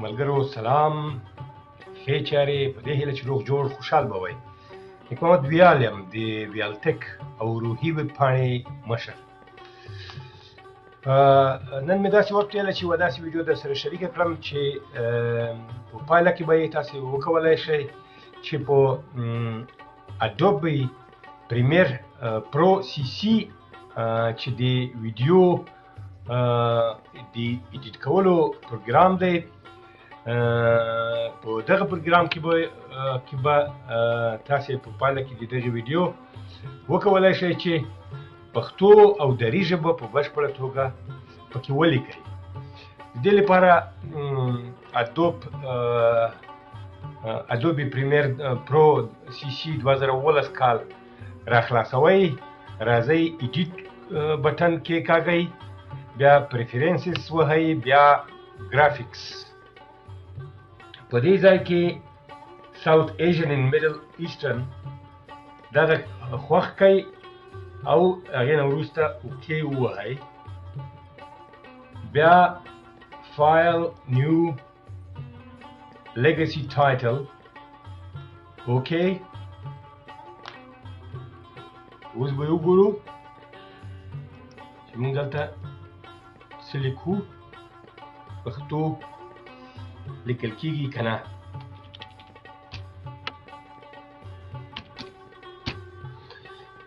ملګرو سلام، ښې چارې، په دې هیله چې روغ جوړ خوشحال به وئ. نیک محمد ویال یم، د ویالټیک او روحي ویبپاڼې مشر. نن مې داسې وپتېله چې یوه داسې ویډیو در سره شریکه کړم چې په پایله کې به یې تاسې وکولای شئ چې په Adobe Premiere Pro CC چې د ویډیو د edit کولو پروګرام دی، په دغه پروګرام کې به تاسې په پایله کې د دغې ویډیو وکولای شئ چې پښتو او دري ژبه په بشپړه توګه پکې ولیکئ. د دې لپاره Adobe Premiere Pro CC 2017 کال را خلاصوئ. راځئ edit button کېکاږئ، بیا preferences وهئ، بیا graphics. په دې ځای کې South Asian and Middle Eastern دغه خوښ کړئ او هغې نه وروسته okay ووهئ. بیا file، new، legacy title، okay. اوس به یې وګورو چې موږ دلته څه لیکو، پښتو لیکل کیږي که نه.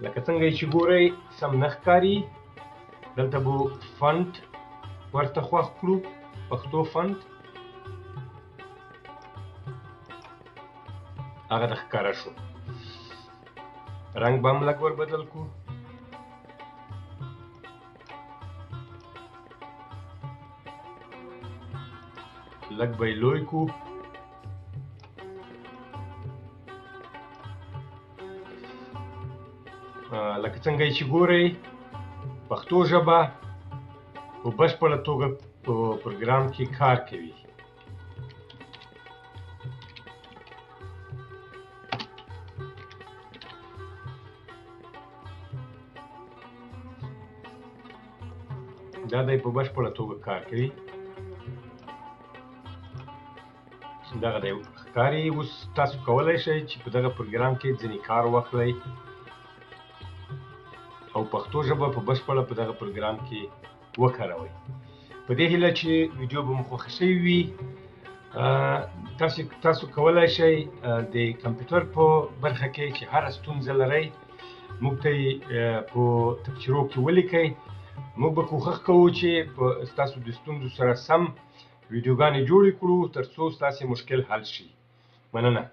لکه څنګه یې چې ګورئ سم نه ښکاري. دلته به font ورته خوښ کړو، پښتو font هغه د ښکاره شو. رنګ به هم لږ ور بدل کړو. لږ به یې لوی کړو. لکه څنګه یې چې ګورئ پښتو ژبه په بشپړه توګه په پروګرام کې کار کوي. دا دی په بشپړه توګه کار کوي. دغه دی ښکاري. اوس تاسو کولی شئ چې په دغه پروګرام کې ځینې کار واخلئ او پښتو ژبه په بشپړه په دغه پروګرام کې وکاروئ. په دې هیله چې ویډیو به مو خوښه شوې وي. تاسو کولی شئ د کمپیوټر په برخه کې چې هره ستونزه لرئ موږ ته یې په تبصرو کې ولیکئ. موږ به کوښښ کوو چې په ستاسو د ستونزو سره سم ویډیوګانې جوړې کړو تر څو ستاسې مشکل حل شي. مننه.